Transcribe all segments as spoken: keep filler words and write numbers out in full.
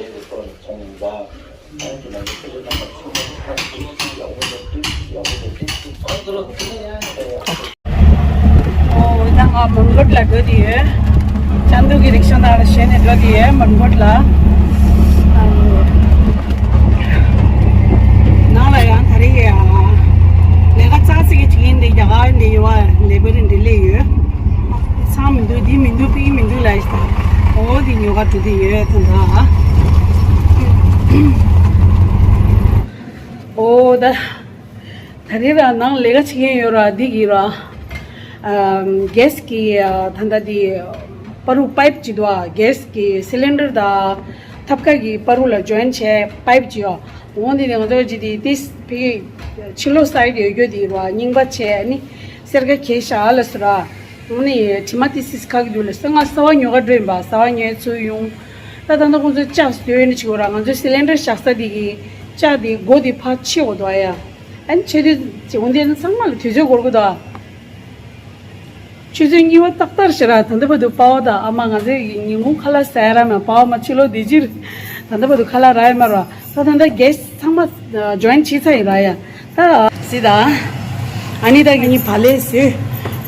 ཨོ་ད་ང་མོན་གྷོ་ལ་འགྲོ་དེ་ཡོད། ཅང་ཏུའུ་གི་རིག་ཤོ་ནང་ལ་བཞེས་ནས་འགྲོ་དེ་ཡོད་མོན་གྷོ་ལ། ནང་ལ་ཡང་ད་རེས་ཡང་ལས་ཀ་ཙག་ཙིག་གི་བྱེད་ཀྱིན་འདི་རྒྱ་གར་འདི་ཡོད་པ་ལེ་བར་འདི་ལས་ཡོད། ཚང་མི་འདུག་འདི་མི་འདུག་པི་མི་འདུག་ལ་ཡིས་ད། ཨོ་འདི་ཉོ་ག་འགྲོ་དེ་ཡོད་ད་ད། ཨོ་ད། ད་རེས་ར་ནང་ལས་ཀ་བྱེད་མཁན་ཡོད་ར་འདི་གི་ར། ཨམ། གེ་སི་གི་ཨ། ད་ལྟ་འདི་པ་རུ་པའིབ་ཅིག་འདུག་ཨ། གེ་སི་གི་སི་ལིན་ཌར་དང་ཐབ་ཀ་གི་པ་རུ་ལ་ཇོ་ཡིན་བྱས་པའིབ་ཅིག་ཡོད། འོ་འདི་ནི་ང་ཚོ་ཅི་དེ་ཏིས་ཕི་ཕྱི་ལོགས་སའིཌ་ཡོད་རྒྱུ་དེ་ར་རྙིང་པ་བྱས་ནི་གསེར་ཁ་གས་ཤ་ལ་སུ་ར། འོ་ནི་དྲི་མ་ཏིས་ཏིས་ཁ་གི་འདུག་ལ་སུ་ང་གསར་བ་ཉོ་ག་འགྲོ་ཡིན་པ། གསར་བ་ཉོས་ཚུར་ཡོང་། ད་ད་ལྟ་ཁོང་ཚོ་ལྕགས་སུ་ཡོད་ནི་ཆུ་ར། ང་ཚོ་སི་ལིན་ཌར་བཞག་ས་དེ་གི་ལྕགས་དེ་སྒོ་དེ་ཕར་ཕྱེ་འོ་དོ་ཨ་ཡ། ཨན་ཆེ་དུས་ཅི་འོན་ཏེ་ཚང་མ་ལ་དུས་ཚོད་འགོར་གི་དོ། ཆུ་ཚོད་གཉིས་པ་ཏག་ཏག་ཞེ་ར། ད་ལྟ་བར་དུ་པ་བ་དང་ཨ་མ་ང་ཚོའི་ཉིན་གུང་ཁ་ལག་ཟ་ཡ་ར་མ། པ་བ་མ་ཕྱི་ལོགས་བསྡད་ཕྱིར་ད་ལྟ་བར་དུ་ཁ་ལག་རག་ཡ་མ་ར། ད་ད་ལྟ་གེ་སི་ཚང་མ་ཇོ་ཡིན་བྱས་ཚར་ཡིན་ར་ཡ། ད་སི་ད། ཨ་ནི་ད་གི་ནི་བ་ལེ་བཟོས།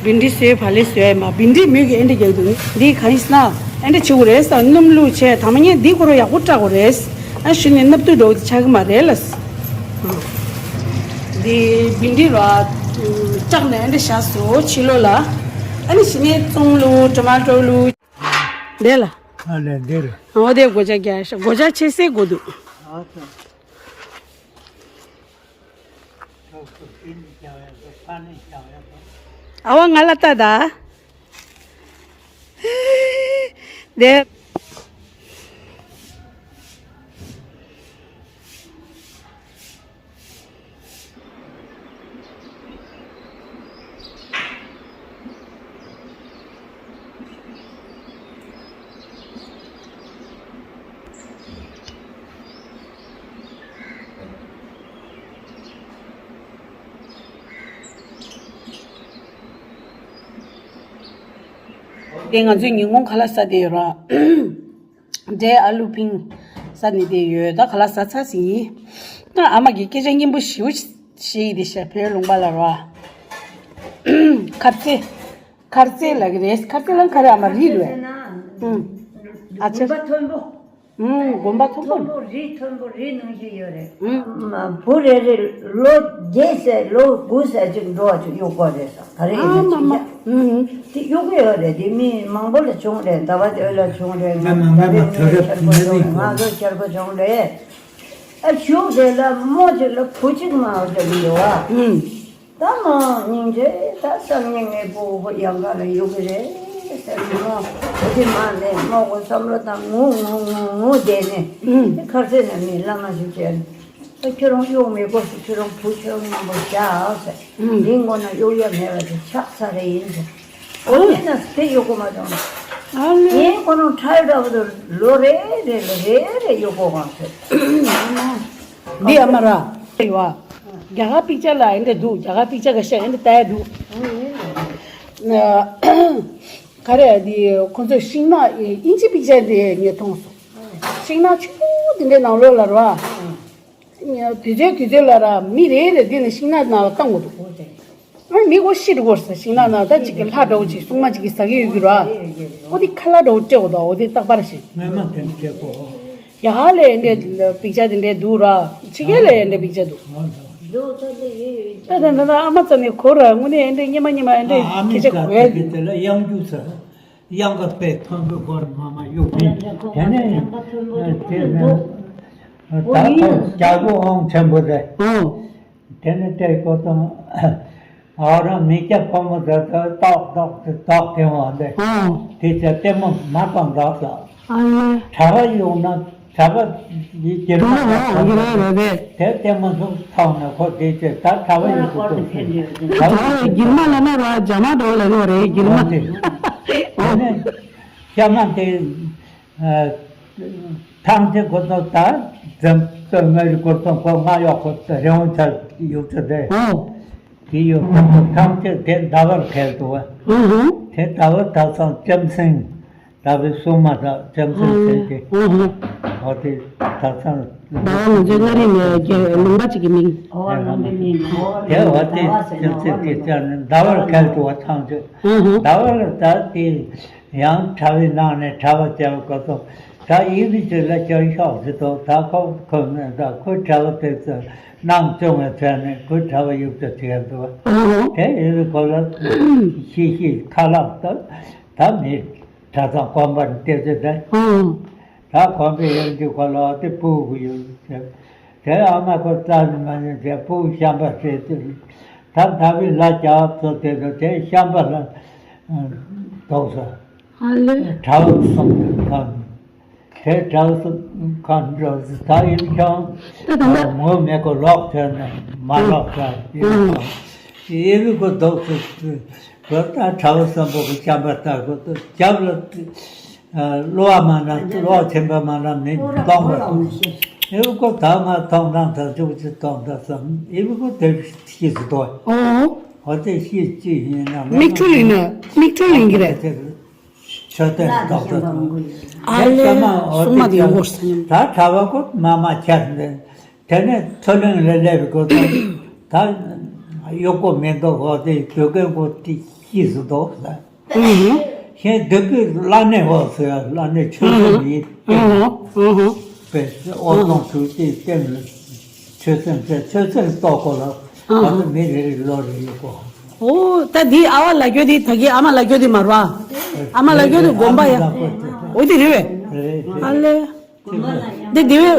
བིན་ཌི་བཟོས། བ་ལེ་བཟོས་ཡ་མ། བིན་ཌི་མོས་གི་ཨེ་འདྲ་རྒྱག་འདུག་འདི་ག་ཡིན་ཟེར་ན་ཨེ་འདྲ་བྱེད་དགོས་རེད་ཟེར། སྣུམ་བླུགས་བྱས་དང་མ་ཉན་འདི་ཁོ་རང་ཡག་པོ་བཀྲ་དགོས་རེད། ཨ་ཞུ་ནས་སྣབས་དུ་འགྲོ་ཆགས་གི་མ་རེད་ལ། འདི་བིན་ཌི་ར་བཀྲག་ནས་ཨེ་འདྲ་བཞག་སོ་ཕྱི་ལོགས་ལ། ཨ་ནི་ཞི་ནས་བཙོང་བླུགས། ཊོ་མ་ཊོ་བླུགས། འདི་ལ། ཨ་ལས་འདིར། འོ་དེ་སྒོ་ལྕགས་རྒྱག་ཤག་སྒོ་ལྕགས་ཆེ་སའི་སྒོ་འདུག་ཨ་ཙི། ཨ་བ་ང་ལ་ལྟ་ད། དེ། དེ་ང་ཚོའི་ཉིན་གུང་ཁ་ལག་ཟ་དེ་ཡོད་ར། འབྲས་ཨ་ལུ་ཕིང་ཟ་ནི་དེ་ཡོད། ད་ཁ་ལག་ཟ་ཚར་ཟིན་ཡིན། ད་ཨ་མ་གིས་སྐད་ཆ་སྙན་པོ་ཞེ་པོ་བཤད་ཡི་དེ་ཤ་བོད་ལུང་པ་ལ་ར། ཁར་ཙེ། ཁར་ཙེ་ལབ་ཀྱི་རེད། ཁར་ཙེ་ལ་ཁ་རེ་ཨ་མ་རི་ལོས། ཨུམ། ཨ་ཆེ། དགོན་པ་མཐོན་པོ། ཨུམ། དགོན་པ་མཐོན་པོ། མཐོན་པོ་རི་མཐོན་པོ་རི་ནང་བཞིན་ཡོད་རེད། ཨུམ། མ་བུ་རེ་རེ་ལོ་བརྒྱད་ཙམ་ལོ་དགུ་ཙམ་ཅིག་འགྲོ་བ་ཅིག་གཡུག་དགོས་རེད་ཟེར། ད་རེས་ཨ་ཡིན་མ་མ། ཅིག་ཨུམ། དེ་གཡུག་གི་ཡོད་རེད། དེ་མི་མང་པོ་ལ་བྱུང་རེད། ཟླ་བ་དེ་ལ་བྱུང་རེད། ང་ང་ང་ང་ང་ཁྱེར་པོ་ང་ང་ང་ང་ཚོ་ཁྱེར་པོ་བྱུང་རེད། ཨ་གཞུག་དེ་ལ་རྨོ་ཅིག་ལ་བུ་གཅིག་མ་འོ་དེ་མི་ཡོད་ཨ། ཨུམ། ད་མ་སྙིང་རྗེ། ད་སང་ཉིན་ངའི་ཕྲུ་གུ་ཡང་ག་ལ་གཡུག་གི་རེད་ཟེར་ནས་མོ་བུ་དེ་མ་ནས་མོ་གོ་བསམ་བློ་བཏང་ངུ་ངུ་ངུ་ངུ་བསྡད་ནས། ཨུམ། དེ་ཁར་ཟས་ནས་མི་བླ་མ་ཞིག་བྱས་ནས། ད་ཁྱོད་རང་གཡུག་མི་དགོས་སུ། ཁྱོད་རང་བུ་ཁྱོད་རང་མཉམ་པོ་བཞག་ཟེར། ཨུམ། འདི་མགོ་ན་གཡུག་ཡ་མེད་པ་དེ་ཆགས་ཚར་རེ་ཡིན་ཟེར། ཨོ་ཨོ་དེ་ན་དེ་གཡུག་གོ་མ་བྱུང་། ཨ་ལེ། ངས་ཁོ་རང་ཁྲལ་འདྲ་པོ་དུ་ལོ་རེ་རེ་ལོ་རེ་རེ་གཡུག་གོ་གང་ཟེར། འདི་ཨ་མ་ར། ཡོ། རྒྱ་གར་པིག་ཅར་ལ་ཨེ་འདྲ་འདུག་རྒྱ་གར་པིག་ཅར་ག་ཤ་ཨེ་འདྲ་ལྟ་ཡ་འདུག་ག་རེ་འདི་ཁོ་ཚོ་ཤིང་ནགས་དབྱིན་ཇི་པིག་ཅར་འདི་ངས་མཐོང་སོང་། ཤིང་ནགས་ཆུང་ཆུང་འདི་འདྲའི་ནང་ལོགས་ལ་ར། དུས་ཚོད་དུས་ཚོད་ལ་ར་མི་རེ་རེ་འདི་ནས་ཤིང་ནགས་ནང་ལ་བཏང་དགོས་འདུག་ཨ་མི་གོ་ཤི་འགྲོ་གོ་ས་ཤིང་ནགས་ནང་ད་ཅིག་གི་ལྷ་འདྲ་བོ་ཅིག་སྲུང་མ་ཅིག་གིས་ཟ་གི་ཡོད་ཀྱི་ར། ཨོ་དེ་ཁ་ལག་འདྲ་བོ་སྤྲད་དགོས་འདུག་ཨོ་དེ་རྟག་པར་ཞིག་སྔོན་མ་དེ་འདྲ་བྱེད་དགོས། ཡ་ཧ་ལས་འདྲ་པིག་ཅར་དེ་འདྲ་འདུག་ར། ཕྱི་རྒྱལ་ལ་འདྲ་པིག་ཅར་འདུག་ད་ད་ད་ཨ་མ་ཙམ་ནས་གོ་ར་དངོས་གནས་འདྲ་སྙེ་མ་སྙེ་མ་འདྲ་ཨ་ཨ་མི་སྐད་ཆ་ས་གོ་ཡ་དེ་དེ་ལ་གཡང་རྒྱུག་ས། གཡང་ག་དཔེ་མཐོན་པོའི་སྒོར་མ་མ་གཡུག་གིན། དེ་ནས་དེ་ནས་ད་ཁོ་རྒྱལ་པོ་ཨོང་ཆེན་པོ་རེད། ཨོ། དེ་ནས་དེ་ཁོ་དང་ཨ་རང་མི་སྐྱ་ཕོ་མོ་དེ་དེ་ཏོག་ཏོག་དེ་ཏོག་དེ་བ་ལས། ཨོ། དེ་ཚེ་ལྟད་མོ་མ་དང་འདྲ་ས། ཨ་ལེ། གྲྭ་པ་གཡུག་ན་གྲྭ་པ་ཡི་གྱེར་མ་དང་འདྲ་ས་རེད། དེ་ལྟད་མོ་ཚོ་ཐོག་ནས་ཁོ་དེ་ཚེ་ད་གྲྭ་པ་ཡི་གུ་ཏོག་ས། གྲྭ་པ་གྱེར་མ་ལ་ན་ར་རྒྱ་མ་འགྲོ་ལ་རོ་རེད་གྱེར་མ། ཨོ་དེ། ཨོ་དེ་ནས་ཤ་མ་དེ། ཐང་ཆེན་ཁོ་ཚོ་ད་འཛམ་སྟོད་མངའ་རིས་སྐོར་ཚོང་ཁོ་ང་གཡོག་ཁོ་ཚོ་རེ་བོང་ཆ་ཡོད་ཚོད་རེད། ཨོ། དེ་ཡོད་ཁོ་ཚོ་ཐང་ཆེན་དེ་ཟླ་བར་ཁེལ་འདུག་བ། ཨོ་ཧོ། དེ་ཟླ་བར་ད་སང་ལྕམ་སྲིང་ ཟླ་བའི་སྲུང་མ་དང་བྱམས་སེམས་ཟེར་གྱི། ཨོ་ཧོ། འོ་དེ་ད་ཚང་། ཟླ་བ་ང་ཚོའི་མངའ་རིས་ནས་རྒྱལ་ལུང་པ་གཅིག་གི་མིང་། ཨོ་ལུང་པའི་མིང་། དེ་འོ་དེ་བྱམས་སེམས་ཀྱི་ཅར་ནས་ཟླ་བར་ཁལ་དུ་བ་ཐང་ཆོད། ཨོ་ཧོ། ཟླ་བ་ལ་ད་དེ་ཡང་གྲྭ་བའི་ནང་ནས་གྲྭ་བ་བྱ་བ་གོ་སོང་། ད་ཡིག་རིགས་ཅིག་ལ་སྐྱོན་ཤོག་ཟེར་དོ། ད་ཁོ་ཁོ་ནས་ད་ཁོ་གྲྭ་བ་དེ་ཚོ་ནང་སྐྱོང་བའི་ཚད་ནས་ཁོ་གྲྭ་བ་ཡུག་ཅག་བྱེད་འདུག་ཨོ་ཧོ། དེ་ཡིན་ཁོ་ལ་ཤི་ཤི་ཁ་ལག་ད་ད་མི། གྲྭ་ཚང་དགོན་པར་བལྟས་ཚེ་དེ། ཨང་། ད་དགོན་པའི་ཡོན་གྱི་སྐོར་ལ་དེ་སྤུ་གུ་ཡོད་ཟེར། དེ་ཨ་མ་ཁོ་རྩ་ནས་མ་ཉན་ཟེར། སྤུ་གུ་བཤམས་པ་བྱས་ཏེ། ད་ཟླ་བའི་ལ་རྒྱབ་ཚོ་དེ་ཚོ་དེ་བཤམས་པ་ལ་འདུག་ཟེར། ཨ་ལེ། གྲྭ་བ་གསུམ་གང་། དེ་གྲྭ་བ་གསུམ་གང་འགྲོ་ཟེར། ད་ཡིན་ཀྱང་ད་ད་ལྟ་ངོ་མེད་ཁོ་ལོག་ཐོན་ན་མ་ལོག་ད་ཡིན་ཀྱང་ཡིན་ཁོ་འདུག་ཟེར། ཁོ་ད་གྲྭ་བ་གསུམ་པོ་གི་བཤམས་པ་ལྟ་ཁོ་ད་རྒྱབ་ལ། གློ་བ་མ་ན་གློ་བ་ཆེན་པོ་མ་ན་མི་སྟོང་པ་སྟོང་། ཨེ་བུ་ཁོ་ད་ང་མཐོང་སྣང་དང་ཅུག་ཅིག་སྟོང་ད་བསམ། ཨེ་བུ་ཁོ་དེ་ཤི་སུ་ཏོ། ཨོ། ཨོ་དེ་ཤི་ཅི་ཡིན་ན་མིག་འཕྲུལ་ཡིན་ན་མིག་འཕྲུལ་ཡིན་གི་རེད། ཆོས་དོན་ཏོག་ཏོ་ཨ་ལེ། ཨོ་སྲུང་མ་དེ་ཡོང་གོ་ས་ཉམས། ད་གྲྭ་བ་ཁོ་མ་མ་ཁྱེར་ནས། དེ་ནས་མཚོ་གླིང་ལ་སླེབས་དགོས་དོན་ད་གཡོག་པོ་མི་འདུག་ཨོ་དེ་དུས་རྒན་ཁོ་དེ་ཤི་སུ་ཏོ། ཨུ་ཧུ། ཞེས་འདོད་པའི་བླ་གནས་འོག་སུ་ཡང་བླ་གནས་ཆོས་སེམས་ཡིན། ཨུ་ཧུ། ཨུ་ཧུ། པས་ཨོ་ཐོང་ཆུ་གཅིག་སྟེང་ལ་ཆོས་སེམས་ཟེར། ཆོས་སེམས་རྟོགས་གོ་ལ། ཨུ་ཧུ། ང་ཚོ་མི་རེ་རེ་ལོ་རེ་ཡོད་གོ། ཨོ་ད་འདི་ཨ་བ་ལ་གྱོ་འདི་ད་གི་ཨ་མ་ལ་གྱོ་འདི་མ་ར། ཨ་མ་ལ་གྱོ་འདི་དགོན་པ་ཡ། ཨོ་འདི་རེད་བས། རེད་རེད། ཨ་ལེ། འདི་དེ་བས།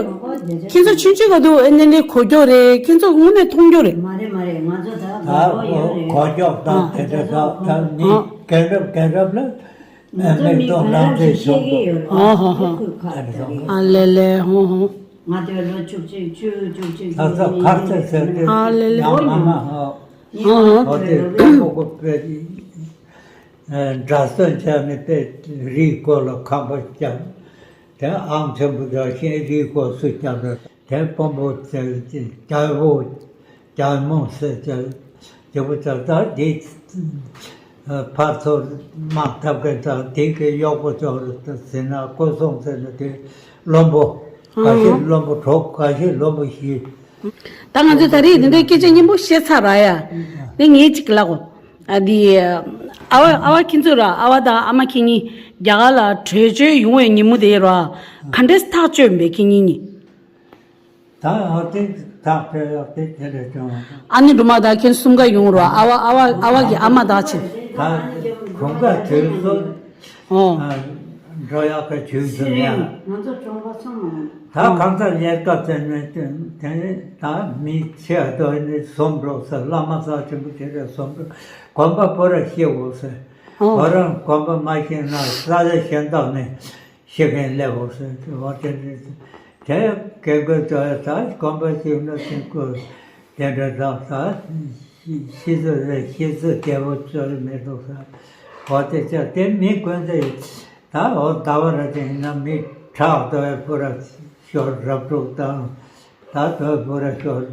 ཁྱེད་ཚོ་ཆུང་ཆུང་ག་དུས་ཨེ་ནས་ནས་གོ་རྒྱུ་རེད། ཁྱེད་ཚོ་དངོས་གནས་མཐོང་རྒྱུ་རེད། མ་རེད་མ་རེད། ང་ཚོ་ད་ད་གོ་ཡོད་རེད། གོ་རྒྱུ་དང་དེ་འདྲ་ད་ད་ནི་རྒན་རབས་རྒན་རབས་ལ་ང་ཚོ་མི་མིག་ཏོ་ལང་ཚེ་བྱུང་འདུག་ཨ་ཧ་ཧ། ཨ་ལེ་ལེ་ཧོ་ཧོ། ང་ཚོའི་ལོ་བཅུ་གཅིག་བཅུ་བཅུ་གཅིག་ད་ཚོ་ཁ་རྩེ་ཟེར་ཏེ་ཨ་ལེ་ལེ། ཡང་མ་མ་ཧོ། ཨ་ཧ། ཧོ་དེ་ཀ་ཀོ་ཀོ་པེ་འདྲ་སོན་བྱས་ནས་དེ་རིའི་སྐོར་ལ་ཁང་པ་བརྒྱབ། དེ་ཨང་ཆེན་པོ་འདྲ་ཞིག་རིའི་སྐོར་སུ་བརྒྱབ་རེད། དེ་དཔོན་པོ་ཚེ་རྒྱལ་པོ་རྒྱལ་མོ་ཟེར་བྱས་རྒྱལ་པོ་ཚེ་ད་དེ་ཕར་ཚུར་དམག་འཐབ་མཁན་དང་དེ་གའི་གཡོག་པོ་ཚོ་ཟེར་ན་སྐུ་སྲུང་ཟེར་ན་དེ་བློན་པོ་འགའ་ཤས་བློན་པོ་དྲུག་འགའ་ཤས་བློན་པོ་བཞི། ད་ང་ཚོས་ད་རེས་འདི་འདྲའི་སྐད་ཆ་སྙན་པོ་བཤད་ཚར་ར་ཡ། དེ་ངས་གཅིག་ལབ་གོ། ཨ་འདི། ཨ་བ་ཨ་བ་ཁྱེད་ཚོས་ར་ཨ་བ་དང་ཨ་མ་ཁྱེད་གཉིས་རྒྱ་གར་ལ་བྲོས་བྱོལ་ཡོང་བའི་ཉིན་མོ་དེ་ར། ག་འདྲས་ཐག་གཅོད་མེད་ཁྱེད་གཉིས་གཉིས། ད་ཨ་དེ་ཐག་གཅོད་ཡག་དེ་དེ་རེད་ཀྱང་། ཨ་ནེ་སྒྲོལ་མ་དང་ཁྱེད་གསུམ་ཀ་ཡོང་ར། ཨ་བ་ཨ་བ་ཨ་བ་གི་ཨ་མ་དག་ཆེ། ད་ཁོང་ཀ་དུས་སུ། ཨོ། འགྲོ་ཡག་གི་དུས་སུ་ཡང་། ང་ཚོ་གྲོང་པ་ཚང་མ། ད་གང་ཟག་ཡལ་སྐབས་ཙམ་ནས་དེ་ནས་ད་མི་ཆེ་བ་དོ་ནི་སོམ་འགྲོ་ས་བླ་མ་ས་ཆེན་པོ་ཆེ་རེ་སོམ་འགྲོ་དགོན་པ་པོ་ར་ཤེས་འོ་ཟེར། ཨོ། ཁོ་རང་དགོན་པ་མ་ཤེས་ན་ས་ཆ་གཞན་དག་ནས་ཤེས་མཁན་སླེབས་འོ་ཟེར། དེ་བ་དེ་རེད། དེ་སྐད་དགོས་ཚོ་ཡ་ད་དགོན་པ་ཞིག་ན་ཞིག་དགོས། དེ་འདྲ་དག་ད་ཤི་ཤི་ཚོད་རེད། ཤི་ཚོད་བདེ་པོ་ཚོད་མི་འདུག་ས། འོ་དེ་ཆ་དེ་མི་དཀོན་ཚེ་ད་འོ་ཟླ་བ་ར་དེ་ཡིན་ན་མི་ཁྲག་དོ་བའི་པུ་ར་ཤོར། རབ་ཕྲུག་དང་ད་དོ་བའི་པུ་ར་ཤོར།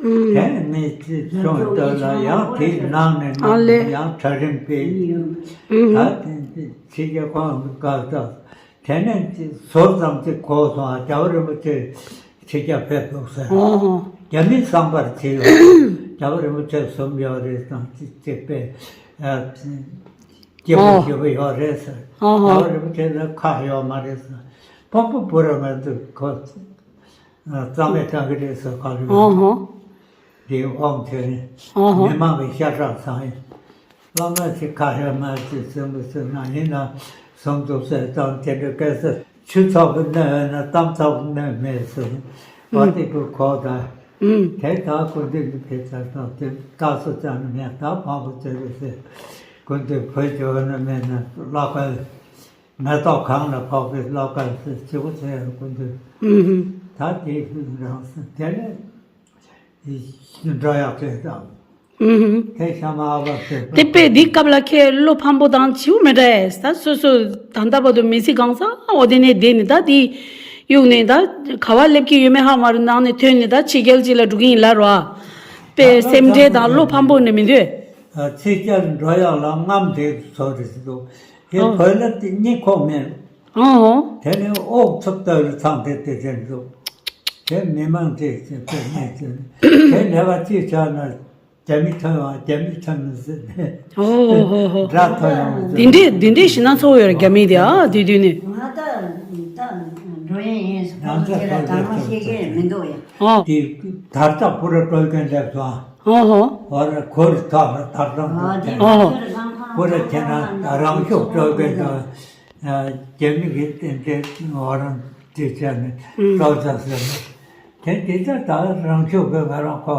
དེ་མི་ཚེ་ཆུང་དོ་ལ་ཡང་དེའི་ནང་ནས་ཨ་ནང་ལེ། ནས་ཡང་གྲལ་རིམ་སྤེལ། ཨུ་ཧུ། ད་དེ་ཕྱི་རྒྱལ་ཁོང་དགའ་ད། དེ་ནས་ཟུར་ཙམ་ཅིག་གོ་སོང་། རྒྱལ་བ་རིན་པོ་ཆེ་ཕྱི་རྒྱལ་ཕེབས་འདུག་ཟེར། ཨོ་ཧོ། རྒྱ་མིས་བསམ་པར་བྱས་ཡོད། རྒྱལ་བ་རིན་པོ་ཆེ་གསུམ་ཡོད་རེད་དང་གཅིག་གཅིག་པས་སྐྱེས་བུ་ཨོ་ཞེ་པོ་ཡོད་རེད་ཟེར། ཨོ་ཧོ། རྒྱལ་བ་རིན་པོ་ཆེ་ལ་ཁག་ཡོད་མ་རེད་ཟེར། དཔོན་པོ་བུ་ར་ང་ཚོ་གོ། རྩ་མེད་བཏང་གི་རེད་ཟེར་ག་རེ། ཨོ་ཧོ། དེའི་དབང་ཆེན་ཨོ་ཧོ། མི་མང་གི་ཤ་ཁྲག་ཚང་ཡིན། བླ་མ་ཞིག་ཁ་ཧེ་མ་ཞིག་སེམས་པ་སེམས་ན་ཡིན་ན་སོང་འདུག་ཟེར་དང་དེ་འདྲ་སྐད་ཟེར། ཆུ་ཚགས་པོ་གནོད་ཡོད་ན་གཏམ་ཚགས་པོ་གནོད་མེད་ཟེར། བ་ཨུམ། དེ་ཀུ་གོ་ད། ཨུམ། དེ་ད་ཀུན་དེ་ནི་ཕེ་ཚར་དང་དེ་ད་སོ་ཙམ་ནི་མེད་ད་མང་པོ་ཟེར་རེད་ཟེར། ཀུན་དེ་བོད་ཇོ་བོ་ན་མེད་ན་བླ་གལ། མེ་ཏོག་གང་ལ་ཕོག་པའི་བློ་དཀར་ཟེར་བྱེད་པོ་ཚེ་ཡང་ཀུན་འདུས། ཨུ་ཧུ། ད་དེ་རང་སེམས་དེ་ནས་འགྲོ་ཡག་ཚོད་དང་། ཨུ་ཧུ། དེ་ཤ་མ་བ་ཟེར་དེ་པས་འདི་སྐབས་ལ་ཁྱེད་བློ་ཕམ་པོ་དང་བྱིའུ་མེ་འདྲ་ད་སོ་སོ་ད་ལྟ་བར་དུ་མི་ཚེ་གང་ས་འོ་དེ་ནས་བསྡད་ནས་ད་དེ་གཡུག་ནས་ད་ག་བ་སླེབས་ཀྱི་ཡོད་མེད་ཧ་མ་རུ་ནང་ནས་ཐོན་ནས་ད་ཕྱི་རྒྱལ་ཅིག་ལ་འགྲོ་གི་ཡིན་ལ་རོ། པས་སེམས་ཁྲལ་དང་བློ་ཕམ་པོ་ནས་མི་འདོད། ཕྱི་རྒྱལ་འགྲོ་ཡག་ལ་རྔམ་དེ་བཟོ་རེད་འདུག་དེ་ཨོ། བོད་ལ་དེ་གཉིད་ཁུག་མེད། ཨོ། དེ་ནས་དབུགས་ཚུབ་ལྟ་བུའི་ཚང་དེ་དེ་དེ་འདུག་དེ་མི་མང་དེ་དེ་དེ་ནས་དེ་དེ་ལས་ཀ་ཅི་བྱ་ན་རྒྱ་མི་ཐོན་ཡོང་རྒྱ་མི་ཐོན་ཟེར་ནས་ཨོ་ཧོ་ཧོ། འདྲ་ཐོན་ཡོང་ཟེར། འདི་འདྲའི་འདི་འདྲའི་ཞེད་སྣང་ཚ་བོ་ཡོད་རེད་རྒྱ་མི་དེ་ཨ་དེ་དུས་ནས། ང་ད་ད་འགྲོ་ཡས་ཡིན་ཁོང་ཚོ་ཁྱེད་ལ་དག་མ་ཤེས་ཀྱི་མི་འདུག་ཡ། ཨོ། དེ་དར་ལྕོག་པུ་ར་སྤྲོད་མཁན་སླེབས་སོང་། ཨོ་ཧོ། བར་ཁོར་ཐག་ལ་དར་ལྕོག་འདུག་དེ། ཨོ་ཧོ། པུ་ར་ཁྱེད་རང་རང་ཤུགས་སྤྲོད་མཁན་དང་། རྒྱ་མི་གི་རྟེན་འབྲེལ་བ་རང་དེ་བྱས་ནས་ཨུམ། སྤྲོད་ཚར་ཟེར་ནས། དེ་དེ་ལྟར་ད་རང་ཤུགས་སྤྲོད་མཁན་རང་ཁོ་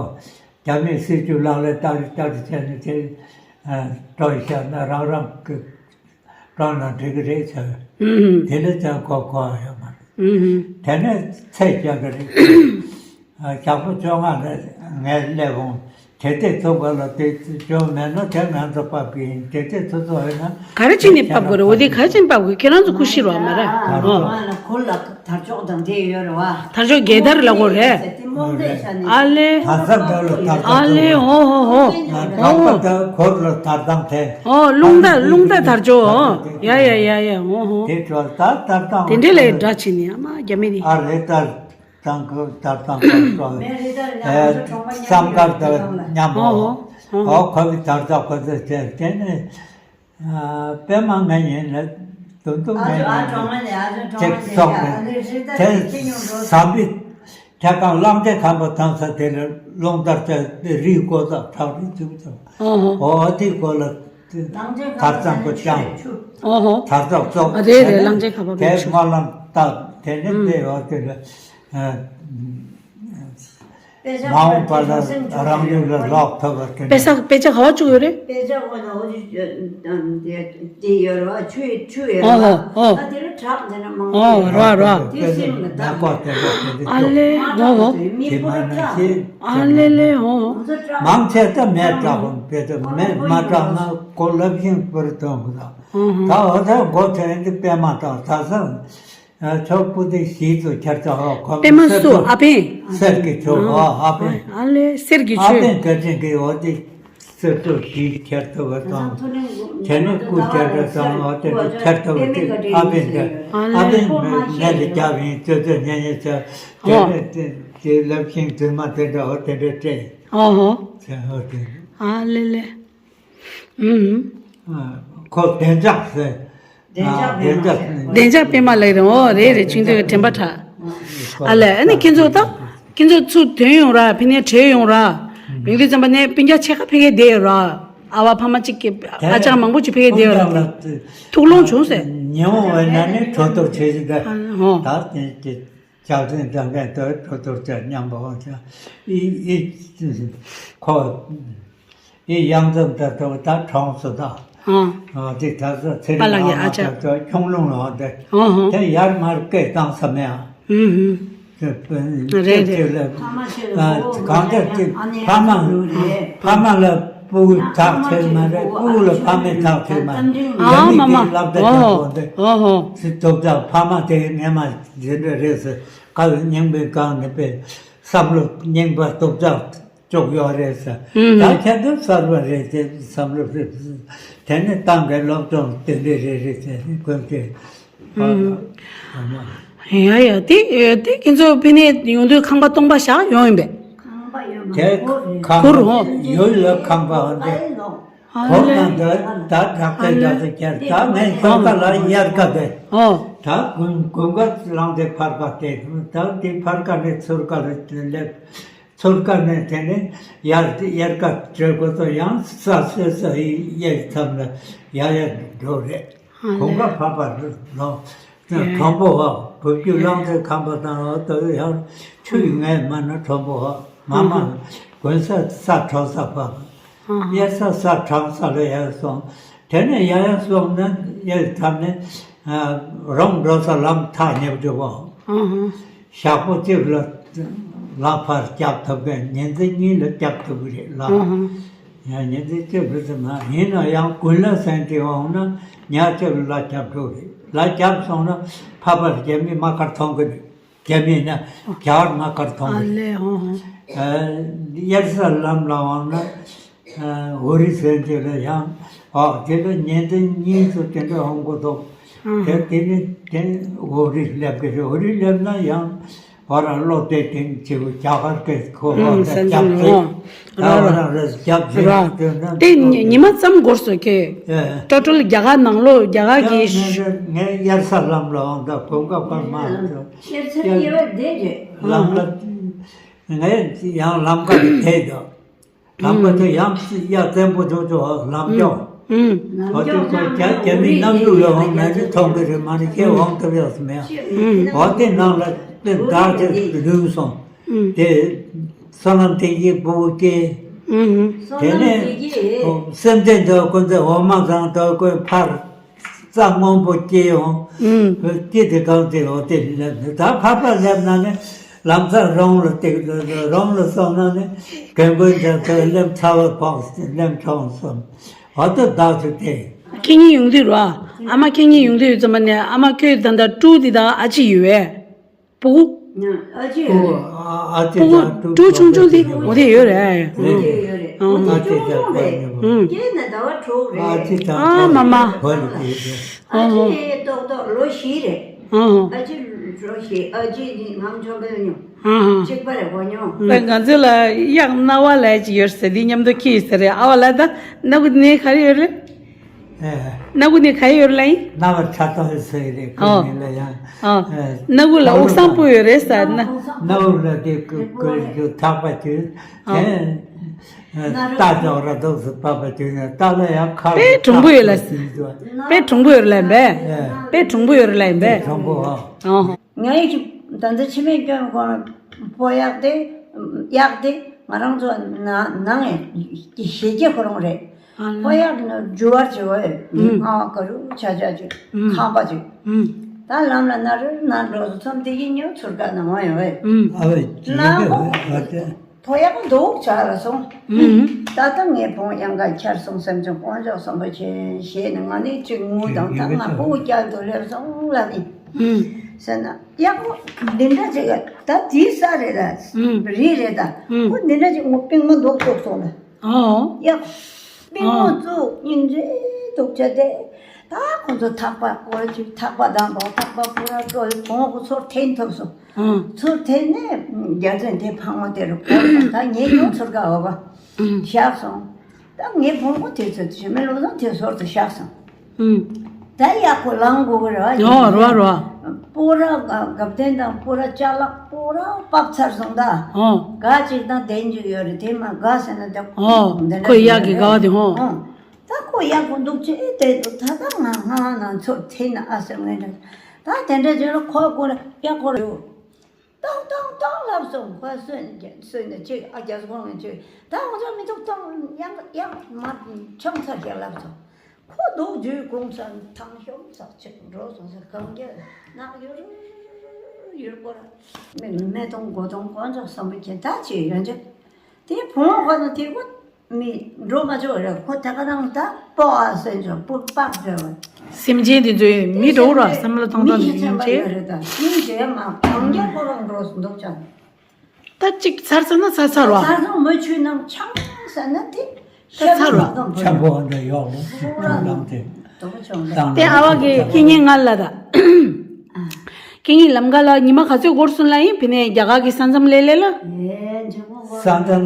རྒྱ་མིའི་སྲིད་ཇུས་ལག་ལེན་བསྟར་བསྟར་བྱས་ནས་དེ་སྤྲོད་བཞག་ན་རང་རང་གི་སྤྲོད་ན་འགྲིག་གི་རེད་ཟེར། ཨུམ། དེ་ལས་ཀྱང་གོ་གོ་ཡོད་མ་རེད། ཨུམ། དེ་ནས་ཚད་བཅད་གི་རེད། ཞག་པོ་བཅོ་ལྔ་ལ་ངས་སླེབས་འོང་། དེ་དེ་ཚོ་ག་ལ་དེ་བཅོ་མེད་ན་དེ་ང་ཚོ་ཕབ་གི་ཡིན། དེ་དེ་ཚོ་ཚོ་ཡོད་ན་ག་རེ་བྱས་ནས་ཕབ་དགོས་རེད། འོ་དེ་ག་རེ་བྱས་ནས་ཕབ་དགོས་ཁྱེད་རང་ཚོ་ཀུ་ཤི་རོགས་མ་རེད། ཨོ། ཁོ་ལ་དར་ལྕོག་དང་དེ་ཡོད་རེད་བ། དར་ལྕོག་རྒྱལ་དར་ལ་གོ་རེད། ཨ་ལེ། ད་ས་འདྲ་ལ་དར་ལྕོག་ཨ་ལེ། ཧོ་ཧོ་ཧོ། ལག་པ་དང་གོར་ལ་དར་དང་དེ། ཨོ་རླུང་རྟ་རླུང་རྟ་དར་ལྕོག་ཨོ། ཡ་ཡ་ཡ་ཡ། ཧོ་ཧོ། དེ་ཚོ་ད་དར་དང་དེ་འདྲས་ལས་འདྲ་བྱས་ནས་ཨ་མ་རྒྱ་མི་རེད། ཨ་རེད་ད། དང་གི་དར་དང་གི་སོགས་ཨེ་བསམ་དཀར་དང་མཉམ་པོ། ཨོ་ཧོ། ཨོ་ཁོ་གི་དར་དང་ཁོ་ཚོ་བྱས་དེ་ནི་པདྨ་ངན་ཉན་ལ་དུ་དུ་ངན་ཉན་ཅིག་སོགས་ནས་དེ་བསམ་པའི་ཐད་ཀར་གླང་ཆེན་ཁམས་པ་དང་ས་དེ་ལ་རླུང་དར་ཚད་རིའི་གོ་ས་བྲག་རི་ཚུགས་ཚུགས། ཨོ་ཧོ། ཨོ་དེའི་གོ་ལ་དར་དང་གི་ཅང་ཨོ་ཧོ། དར་དང་ཙོག་རེད་རེད། གླང་ཆེན་ཁམས་པ་དེ་སྨོན་ལམ་བཏབ་དེ་ནི་དེ་ཨོ་དེ་ལ། མ་འོངས་པ་ལ་རང་ལུས་ལ་ལོག་ཐུབ་པ་དེ་དཔེ་ཆ་དཔེ་ཆ་ག་བ་བཅུག་ཡོད་རེད། དཔེ་ཆ་འོ་ན་འོ་དེ་ཡོད་རེད་བ། ཆུ་ཆུ་ཡོད་ཨོ་རེད་ཧོ་བ། ཨོ། ད་དེ་ལ་བྲག་དེ་ན་མང་པོ་ཨོ་ཡོད་རེད་བ། ར་ར། དེ་སེམས་ལ་བདག་མེད་པ་དེ་ལ་དེ་ཨ་ལེ་ཧོ་ཧོ། མི་པོ་ལ་བྲག་ཨ་ལེ་ལེ་ཧོ་ཧོ། མང་ཆེ་ད་མེད་བྲག་གོ་དཔེ་ད་མེད་མ་བྲག་ན་གོ་ལབ་ཤིང་པུར་ཐོན་གོ་ད། ད་འོ་ད་མགོ་དེ་འདི་པད་མ་དང་ད་ས། ཨ་ཆོག་པུ་དེ་ཞིག་ཏུ་ཁྱེར་ཚ་ཧོ་ཁོ་པད་མ་སུ་ཨ་ཕན། གསེར་གྱི་ཆོས་ཨ་ཨ་ཕན། ཨ་ལེ་གསེར་གྱི་ཨ་ཆོས། ཕན་བཀའ་དྲིན་གྱི་འོ་དེ་གསེར་ཏོག་ཞིག་ཁྱེར་ཐུབ་པ་དང་། དེ་ནས་སྐུ་བཅར་འདྲ་དང་འོ་དེ་འདྲ་ཁྱེར་ཐུབ་པ་དེ་ཨ་ཕན་འདྲ། ཨ་ལེ། ཨ་ཕན་མེ་ལ་རྒྱབ་ཡིན་ཙོ་ཙོ་ཉན་ཉན་ཚ། དེ་ནས་དེ་དེ་ལབ་ཤིང་དུ་མ་དེ་འདྲ་འོ་དེ་འདྲ་སྤྲད། ཨོ་ཧོ། ཚེ་འོ་དེ། ཨ་ལེ་ལེ། ཨུམ། ཁོ་བདེ་འཇགས་ཟེར། བདེ་འཇགས་པད་མ་ལགས་རེད། ཨོ་རེད་རེད། ཁྱེད་ཚོའི་དྲན་པ་ཁྲ། ཨ་ལས་ཨ་ནི་ཁྱེད་ཚོ་ད་ཁྱེད་ཚོ་ཚུར་ཐོན་ཡོང་ར། ཕ་ནས་བྲོས་ཡོང་ར། ཡོང་དུས་ཙམ་པ་ནས་སྤུན་ཀྱག་ཕྱེད་ཀ་ཕ་གིར་བསྡད་ཡོད་ར། ཨ་བ་ཕ་མ་གཅིག་གི་ཨ་ཅག་མང་པོ་ཅིག་ཕ་གིར་བསྡད་ཡོད་ར། ཐུགས་ལོང་བྱུང་ཟེར། ཉེ་བོ་བས་ན་ནི་གྲོས་བསྡུར་བྱེད་ཀྱི་འདུག་ཨོ། ད་དེ་དེ། ཕྱག་འཚལ་འདྲ་མཁན་དུ་གྲོས་བསྡུར་བྱ་སྙམ་པའོ། ཨི་ཨི་ཁོ་ཨི་གཡང་འཛོམས་དུ་དུ་ད་གྲོངས་སོ་ད། ཨ་དེ་ད་ས་ཚེ་རིང་ཨ་མ་དུ་དུ་ཁྱུང་ལུང་ལ་དེ་དེ་ཡར་མར་སྐད་བཏང་ས་མེད་ཨ། དེ་དེ་ལ་གང་ལྟར་དེ་ཕ་མ་ཕ་མ་ལ་སྤུ་གུ་དག་ཐེར་མ་རེད། སྤུ་གུ་ལ་ཕ་མས་དག་ཐེར་མ་རེད། ཨ་མ་མ་ལབ་ད་ཨོ་ཀྱང་ཨོ་དེ་ཨོ་ཧོ། སི་ཐོབ་ད་ཕ་མ་དེ་ངས་མ། དེ་འདྲ་རེད་ཟེར། ཁ་ལ་རྙིང་པའི་སྒང་ནས་པའི་བསམ་བློ་རྙིང་པ་སྟོབས་ཆག་བཅུག་ཡོད་རེད་ཟེར། ད་ཁྱེད་ཚོ་གསར་པ་རེད་ཟེར། བསམ་བློ་རེད་ཟེར། དེ་ནས་ཏང་གི་སློབ་སྦྱོང་དེ་འདྲ་རེད་རེད་ཟེར་ནས་དགོན་སྡེ་ཡ་ཡ་དེ་དེ་ཁྱེད་ཚོ་ཕ་ནས་ཡོང་དུས་ཁང་པ་སྟོང་པ་བཞག་ཡོང་ཡིན་པས། དེ་ཁང་གུར་ཧོ། ཡུལ་ལ་ཁང་པ་འོ་འདི། ཨ་ཁོང་ལེ། ནང་དུ་ད་དྲག་ཏེ་ཨ་ལེ། དྲག་ཏེ་ཁྱེར། ད་ངས་ཤོག་ཁ་ལ་དབྱར་ཁ་དེ། ཨོ། ད་དགུན་དགུན་ཁ་ལངས་ཏེ་ཕར་ཁ་དེ། ད་དེ་ཕར་ཁ་ནས་ཚུར་ཁ་ལ་སླེབས། ཚུར་ཁ་ནས་དེ་ནས་དབྱར་དབྱར་ཁ་བྲོས་དགོས་སོ། ཡང་ས་སོས་ས་ཡི་གཡས་མཚམས་ལ་ཡར་ཡར་འགྲོ་རེད། ཨ་ལེ། གུང་ཁ་བབས་པ་ལོ། ཨེ། དྲོན་པོ་བ། བུ་རྒྱུད་གླང་མཛེས་ཁམས་པ་དང་འོ་དོ་ཡང་ཆུ་ཡི་ངས་མ་ན་དྲོན་པོ་བ། མ་མ་ཨ་དགུན་ས་ས་དྲོ་ས་བབས། ཨ་དབྱར་ས་ས་གྲང་ས་ལ་ཡར་སོང་། དེ་ནས་ཡར་ཡར་སོང་ན་ཡར་མཚམས་ནས་རོང་འགྲོ་ས་ལམ་ཐག་ཉེ་པོ་བྱུང་བ། ཨ་ཞག་པོ་གཅིག་ལ་ལམ་ཕར་རྒྱབ་ཐུབ་མཁན། ཉིན་མཚན་གཉིས་ལ་རྒྱབ་ཐུབ་ཀྱི་རེད་ལ། ཨ་ཡང་ཉིན་མཚན་གཅིག་ལ་ཙམ་མ་ཡིན་ན་ཡང་དགུན་ལ་སེང་ཏི་འོང་ན་ཉག་གཅིག་ལ་ལ་རྒྱབ་འགྲོ་རེད། ལ་རྒྱབ་སོང་ན་ཕ་ཕར་རྒྱབ་མི་མ་ཁར་མཐོང་གི་རེད། རྒྱ་མི་ན་རྒྱ་གར་མ་ཁར་མཐོང་གི་རེད། ཨ་ལེ་ཧོ་ཧོ། ཨ་དབྱར་ས་ལམ་ལ་འོང་ན་ཨ་འོ་རི་ཟེར་དེ་ལ་ཡང་ ཨ་དེ་ལ་ཉིན་དེ་གཉིས་སུ་དེ་འདྲ་འོང་གི་འདུག་ཨང་། དེ་དེ་ནི་དེ་འོ་རི་སླེབས་ཀྱི་རེད། འོ་རི་སླེབས་ན་ཡང་ཧོ་ར་བློ་གཏད་དེ་བྱེད་དགོས། རྒྱ་གར་གི་ཁོ་ཧོ་ཨང་། ད་སེམས་སྐྱབས་ཅན་ཟེར། ཧོ། ད་ར་ཧོ་ར་ར་ར་སྐྱབས་ཟེར། ར། དེ་ནི་ཉི་མ་ཙམ་འགོར་སོང་ཁྱེད། ཨེ། ཏྲོ་ཏྲོ་ལ་རྒྱ་གར་ནང་ལོགས་རྒྱ་གར་གྱི་ངས་དབྱར་ས་ལམ་ལ་འོང་ད་གོམ་ཁ་བར་མ་ཟོ། དབྱར་ས་དབྱར་ས་དབྱར་ས་དེ་རེད། ལམ་ལ་ངས་ཡང་ལམ་ཁ་ལ་བསྡད་འདུག་ལམ་ཁ་དེ་ཡང་གཡའ་བཙན་པོ་འདུག་ཅོ་ལམ་ཀྱོག་ཨང་། ཨང་། འོ་དེ་ཁོ་རྒྱ་རྒྱ་མི་གནམ་གྲུ་ལ་འོང་ན་ནི་མཐོང་གི་རེད། མ་ནི་ཁྱེད་འོང་ཐུབ་ཡག་སུ་མེད། ཨང་། འོ་དེ་ནང་ལ་དེ་བདག་ཅིག་ལུས་སོང་། ཨང་། དེ་བསོད་ནམས་བདེ་སྐྱིད་ཕྲུ་གུ་སྐྱེས། ཨང་། དེ་ནས་སེམས་ཅན་དེ་ཀུན་ཚེ་འོ་མ་བཟང་དེ་ཀུན་ཕར། རྩྭ་སྔོན་པོ་སྐྱེས་ཡོང་། ཨང་། སྐྱེས་དེ་གང་དེ་འོ་དེ་སླེབས་ནས་ད་ཕར་ཕར་སླེབས་ན་ནི་ལམ་སང་རོང་ལ་སྟེགས། རོང་ལ་སོང་ན་ནི་རྒན་རྒོན་ཚོ་ཚོ་སླེབས། ཚ་བ་ཕོག་སླེབས་གྲོངས་སོང་། འོ་དེ་བདག་ཚོ་དེ། ཁྱེད་གཉིས་ཡོང་དུས་ར། ཨ་མ་ཁྱེད་གཉིས་ཡོང་དུས་ཙམ་པ་ནས་ཨ་མ་ཁྱོད་ད་ལྟ་ཕྲུ་གུ་འདི་དང་ཨ་ཅེ་ཡོད་པས། ཕྲུ་གུ། ཨ་ཅེ་ཕྲུ་གུ་དང་ཕྲུ་གུ་ཆུང་ཆུང་དེ་འོ་དེ་ཡོད་རེད། ཨ་ཅེ་ཡོད་རེད། ཨ་ཅེ་དང་ཕ་ཉིན་མོ། ཨ་ཅེ་དང་ཨ་མ་མ། ཨ་ཅེ་ཏོག་ཏོག་ལོ་བཞི་རེད། ཨ་ཅེ་ལོ་བཞི། ཨ་ཅེ་ནི་ངམ་ཆོམ་པའི་ཉོ། གཅིག་པ་རེད་གོ་ཉོ། ད་ང་ཚོ་ལ་གཡག་རྣ་བ་ལ་ཅིག་ཡོད་ཟེར་དེ་མཉམ་དུ་ཁྱེར་ཟེར་རེད། ཨ་བ་ལ་ད་སྣ་བུ་ནི་ག་རེ་ཡོད་རེད། ཨེ། སྣ་བུ་ནི་ག་ཡོད་ལ་ཡིན། སྣ་བ་ཁྲ་ཐོག་ཟེར་རེད། ཨོ། ཁོ་ནི་ལ་ཡང་། ཨོ། ཨེ། སྣ་བུ་ལ་དབུགས་བཟང་པོ་ཡོད་རེད་ཟེར་ན། སྣ་བུ་ལ་དེ་ཀུ་ཀུ་ཀུ་ཐག་པ་ཅིག་ཨོ། དེ། ཨེ། རྟ་ཅོག་ར་འདུག་སུ་པ་པ་ཅིག་ནས་རྟ་ལ་ཡང་ཁ་དཔེ་གྲུང་པོ་ཡོད་ལ། ཁ་ཅིག་ཅོ། དཔེ་གྲུང་པོ་ཡོད་ལ་ཡིན་པས། ཨེ། དཔེ་གྲུང་པོ་ཡོད་ལ་ཡིན་པས། གྲུང་པོ་ཨ། ཨོ། ངའི་ད་ལྟ་ཕྱི་མའི་སྐྱོན་ཁོ་ན་ཕོ་གཡག་དེ། གཡག་དེ་ང་རང་ཚོ་ན་ནང་ངས་ཞེ་ཀྱི་ཁོ་རང་རེད། ཨ་ལ། ཕོ་གཡག་ནི་རྒྱུ་བར་བྱེད་པ་ཡོད། ཨུམ། སྔ་བ་ག་རུ་ཆ་ཆ་ཅིག་ཨུམ། ཁང་པ་ཅིག་ཨུམ། ད་ལམ་ལ་ན་རུ་ན་འགྲོ་སོ་མཚམས་དེ་གི་ཉོ་ཚུར་ཀ་ན་མ་ཡོང་བས། ཨུམ། ཨ་བས་ཅི་ན་ག་ཁོ་བས་ཨ་ཏེ། ཕོ་གཡག་འདུག་ཆ་ལ་སོང་། ཨུམ། ད་ལྟ་ངའི་བུ་གཡང་ག་འཁྱར་སོང་སེམས་ཅན་དཀོན་མཆོག་གསུམ་པོ་ཆེ་ཞེས་ནས་ང་ནི་ཅིག་ངུ་དང་ད་ང་ཕྲུ་གུ་བསྐྱལ་དུ་སླེབས་སོང་ལབ་ནི། ཨུམ། ཟེར་ན་གཡག་པོ་འདི་འདྲ་ཅིག་ད་དེའི་ས་རེད་ད། ཨུམ། རི་རེད་ད། ཨུམ། ཁོ་འདི་འདྲ་ཅིག་ངུ་པིང་མོ་འདུག་བཙུགས་སོང་ལ། ཨོ། གཡག་པིང་མོ་ཨོ། བཙུགས་སྙིང་རྗེ་འདུག་བྱས་ཏེ། ད་ཁོ་ཚོ་ཐག་པ་སྐོར་ཅིག་ཐག་པ་དང་པོ་ཐག་པ་པུ་ར་བཀྲོལ་གོང་གོ་ཚུར་འཐེན་ཐུབ་སོང་། ཨོ། ཚུར་འཐེན་ནས་རྒྱ་མཚོ་དེ་ཕང་བ་དེ་རུ་བསྐོར་སོང་། ད་ངས་ཡང་ཚུར་ཀ་འོ་བ་ཨུམ། བཞག་སོང་། ད་ངའི་བུ་མོ་དེ་ཚོ་ཞི་མི་ལོ་ཚང་དེ་ཟོར་དུ་བཞག་སོང་། ཨུམ། ད་གཡག་པོ་ལངས་དགོས་ཀྱི་རེད་བ། ཨོ་རེད་བ་རེད་བ། པུ་ར་དགའ་དགའ་ལྡན་དང་པུ་ར་ཅ་ལག་པུ་ར་ཕབ་ཚར་སོང་ད། ཨོ། ག་ཅིག་དང་དེ་འཇུག་ཡོད་རེད་དེ་མ་དགའ་ཟེར་ན་དེ། ཨོ། འདི་འདྲ་ཁོ་གཡག་གི་དགའ་བ་དེ་ཧོ། ཨོ། ད་ཁོ་གཡག་པོ་འདུག་ཅེས་བལྟས་འདུག་ད་ད་ང་ང་ང་ཚོར་འཐེན་ན་ཨ་ཟེར་ངས་འདྲ། ད་དེ་འདྲ་བྱས་ན་ཁོ་ཁོ་ལ་གཡག་ཁོ་རེད། ཏོག་ཏོག་ཏོག་ལབ་སོང་། ཁོ་སོན་གྱི་སོན་ནས་ཅིག་ཨ་རྒྱ་སྒོང་ནས་ཅིག་ད་ང་ཚོ་མི་ཐུབ་ཐང་ཡང་ཡང་མ་ཆང་ཚ་ཞིག་ལབ་སོང་། ཁོ་སྡུག་རྒྱུའི་གུང་སེང་ཐང་ཤོམ་ཚག་ཅིག་འགྲོ་སོང་ཟེར་གང་རྒྱ་ནག་ཡུར་ཡུར་པོ་ར་མི་མེ་དང་མགོ་དང་དཀོན་མཆོག་གསུམ་པོ་ཁྱེད་ད་ཅིག་ཡོད་འདྲ། དེ་བུ་མོ་ཁོ་ན་དེ་ཁོ་མི་འགྲོ་མ་ཆོག་རེད། ཁོ་ད་ག་རང་ད་སྤོ་ཨ་སེ་འཇོག་སྤོ་པག་འདྲ་བ། སེམས་ཅན་དེ་ཚོའི་མི་འགྲོ་ར་བསམ་བློ་གཏོང་སྟངས་མི་ཡིན་ཚན་པ་ཡོད་རེད་ད། སྙིང་རྗེ་མ་གང་རྒྱ་ཁོ་རང་འགྲོ་འདུག་ཅང་། ད་གཅིག་ཚར་ཚར་ན་ཚར་ཚར་བ། ཚར་ཚར་མོ་ཆུ་ནང་ཆང་ཟ་ན་དེ་ད་ཚར་བ། ཆམ་པོ་འདྲ་ཡོག་ལོ་ལམ་དེ་དེ་ཨ་བ་གི་ཁྱེད་ཉིན་ང་ལ་ད། ཁྱེད་གཉིས་ལམ་ཁ་ལ་ཉི་མ་ག་ཚོད་འགོར་སོང་ལ་ཡིན་ཕི་ནས་རྒྱ་གར་གྱི་ས་མཚམས་ལས་ལས་ལ། ས་མཚམས་ལ།